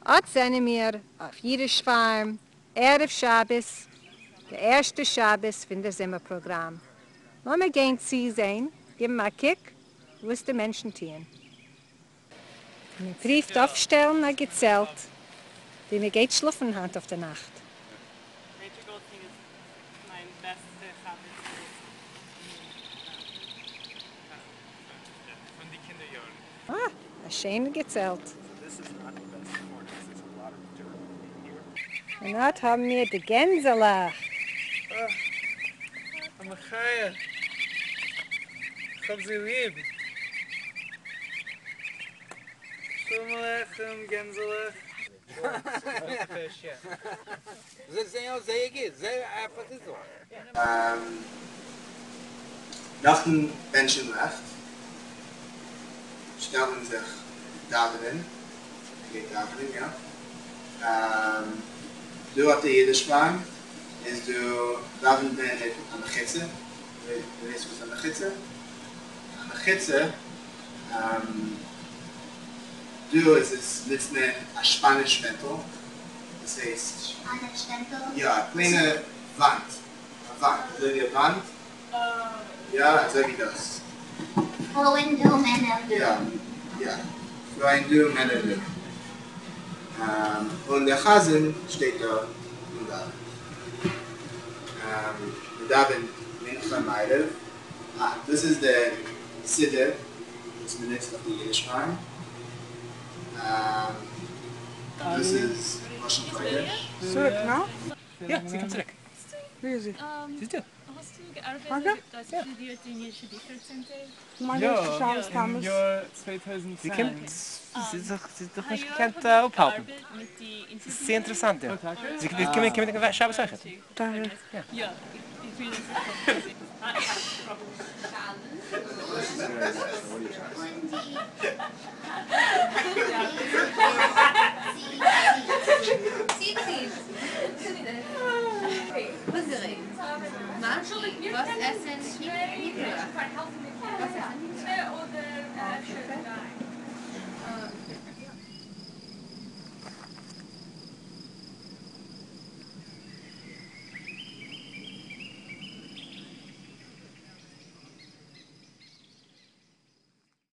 אט זענען מיר אויף אידיש פארם, ערב שבת, די ערשטע שבת פון דער זומער פראגראם. לאמיר גיין צוזען, גיבן א קוק וואס די מענטשן טוען. מען פריווט אויפשטעלן א געצעלט ווי מען גייט שלאפן היינט אויף די נאכט. אה, א שיין געצעלט. און אט האבן מיר די גענדזעלעך. אה, א מחיה. כ'האב זי ליב. שלום עליכם גענדזעלעך. נאכן בענטשן לעכט שטעלט מען זיך דאווענען, מען גייט דאווענען יא, דא אויף די אידיש פארם איז דא דאווענט מען מיט א מחיצה, דו ווייסט וואס איז א מחיצה? א מחיצה דא איז עס נוצט מען א שפאניש ווענטל, דאס הייסט. שפאניש ווענטל? יא, א קליינע וואנט, א וואנט, אזוי ווי א וואנט, יא, אזוי ווי דאס. פרויען דא מענער דא. יא, יא, פרויען דא מענער דא. און דער חזן שטייט דא און דאווענט. מען דאווענט מנחה מעריב. אה, דאס איז דער סידור וואס מען נוצט אויף די אידיש פארם. דאס איז לשון קודש. צוריק נא? יא, זי קומט צוריק. ווי איז זי? זי איז דא. טאקע? יא, אין יאר זי קומט, זי האט זיך נישט געקענט אפהאלטן. ס'איז צו אינטערעסאנט דא. זי וועט קומען קומענדיגן שבת אויכעט. טאקע? און די